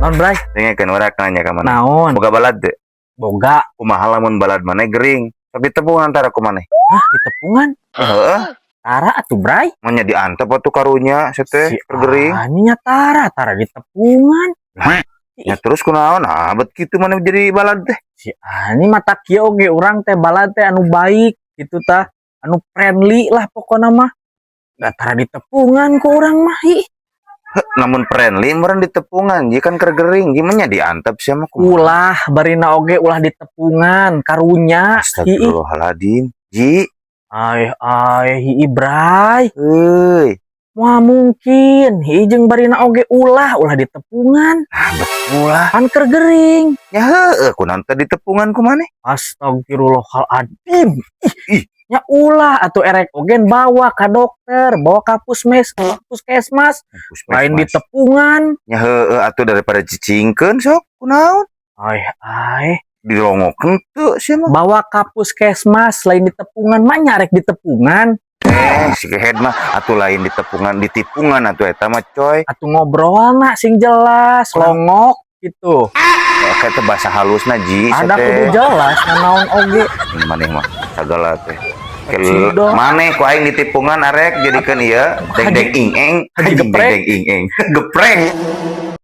Naon, Bray? Dengekeun, urang nanya ka maneh. Naon? Boga balad teu? Boga. Kumaha lamun balad maneh gering? Sok ditepungan tara ku maneh? Hah, ditepungan? Heeh. Tara atuh, Bray. Manya diantep atuh karunya sia teh Si keur gering. Anya tara, tara ditepungan. Ya terus kunaon? Ah, bet kitu maneh jadi balad teh? Si Ani mata kieu oge urang teh balad teh anu baik gitu tah. Anu friendly lah pokokna mah. Da tara ditepungan ku urang mah, ih. Lamun friendly meureun ditepungan, ji kan keur gering, gimana diantep sia mah, kumaha? Ulah barina oge ulah ditepungan karunya. Ih. Astagfirullahaladzim. Ji, Ay ay hi, Bray. Euy. Wah, mungkin hi jeung barina oge ulah ulah ditepungan. Ah, bet ulah. Pan keur gering. Ya heueuh, kunaon teh ditepungan ku maneh? Astagfirullahaladzim. Ih. Ih, nya ulah atuh, erek oge bawa ka dokter, bawa ka puskesmas, lain ditepungan. Ya heueuh atuh, daripada cicingkeun sok kunaon? Ay ay. Dilongokeun teu sia mah. Bawa ka puskesmas, lain ditepungan mah, nyarek ditepungan. Eh, si kehed mah atuh lain ditepungan, ditipungan atuh eta mah, coy. Atuh ngobrol nak sing jelas, longok gitu. Ya, kayak teh bahasa halusna, Ji, sia Ada teh. kudu jelas naon oge. Maneh mah sagala teh. Cido. Maneh ku aing ditipungan arek jadikeun ieu deng deng ing eng. Haji geprek. Deng deng ing eng. Geprek.